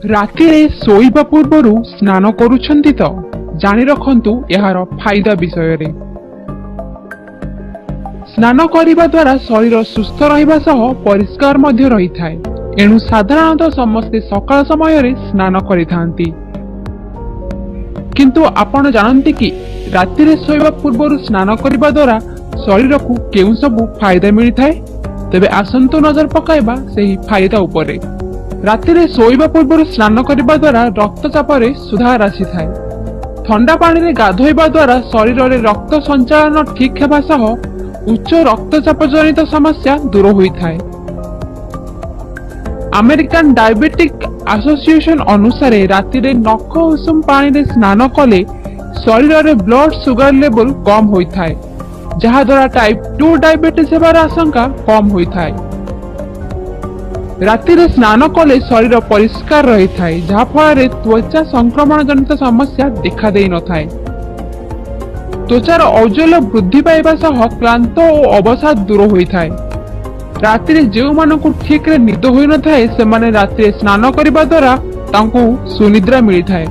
ରାତିରେ ଶୋଇବା ପୂର୍ବରୁ ସ୍ନାନ କରୁଛନ୍ତି ତ ଜାଣି ରଖନ୍ତୁ ଏହାର ଫାଇଦା ବିଷୟରେ। ସ୍ନାନ କରିବା ଦ୍ୱାରା ଶରୀର ସୁସ୍ଥ ରହିବା ସହ ପରିଷ୍କାର ମଧ୍ୟ ରହିଥାଏ। ଏଣୁ ସାଧାରଣତଃ ସମସ୍ତେ ସକାଳ ସମୟରେ ସ୍ନାନ କରିଥାନ୍ତି। କିନ୍ତୁ ଆପଣ ଜାଣନ୍ତି କି ରାତିରେ ଶୋଇବା ପୂର୍ବରୁ ସ୍ନାନ କରିବା ଦ୍ୱାରା ଶରୀରକୁ କେଉଁ ସବୁ ଫାଇଦା ମିଳିଥାଏ? ତେବେ ଆସନ୍ତୁ ନଜର ପକାଇବା ସେହି ଫାଇଦା ଉପରେ। ରାତିରେ ଶୋଇବା ପୂର୍ବରୁ ସ୍ନାନ କରିବା ଦ୍ୱାରା ରକ୍ତଚାପରେ ସୁଧାର ଆସିଥାଏ। ଥଣ୍ଡା ପାଣିରେ ଗାଧୋଇବା ଦ୍ୱାରା ଶରୀରରେ ରକ୍ତ ସଞ୍ଚାଳନ ଠିକ୍ ହେବା ସହ ଉଚ୍ଚ ରକ୍ତଚାପ ଜନିତ ସମସ୍ୟା ଦୂର ହୋଇଥାଏ। ଆମେରିକାନ ଡାଇବେଟିକ୍ ଆସୋସିଏସନ ଅନୁସାରେ ରାତିରେ ନଖ ଉଷୁମ ପାଣିରେ ସ୍ନାନ କଲେ ଶରୀରରେ ବ୍ଲଡ ସୁଗାର ଲେଭେଲ କମ୍ ହୋଇଥାଏ, ଯାହାଦ୍ୱାରା ଟାଇପ୍ 2 ଡାଇବେଟିସ୍ ହେବାର ଆଶଙ୍କା କମ୍ ହୋଇଥାଏ। ରାତିରେ ସ୍ନାନ କଲେ ଶରୀର ପରିଷ୍କାର ରହିଥାଏ, ଯାହାଫଳରେ ତ୍ୱଚା ସଂକ୍ରମଣ ଜନିତ ସମସ୍ୟା ଦେଖାଦେଇନଥାଏ। ତ୍ୱଚାର ଔଜ୍ଜ୍ୱଲ୍ୟ ବୃଦ୍ଧି ପାଇବା ସହ କ୍ଳାନ୍ତ ଓ ଅବସାଦ ଦୂର ହୋଇଥାଏ। ରାତିରେ ଯେଉଁମାନଙ୍କୁ ଠିକରେ ନିଦ ହୋଇନଥାଏ, ସେମାନେ ରାତିରେ ସ୍ନାନ କରିବା ଦ୍ୱାରା ତାଙ୍କୁ ସୁନିଦ୍ରା ମିଳିଥାଏ।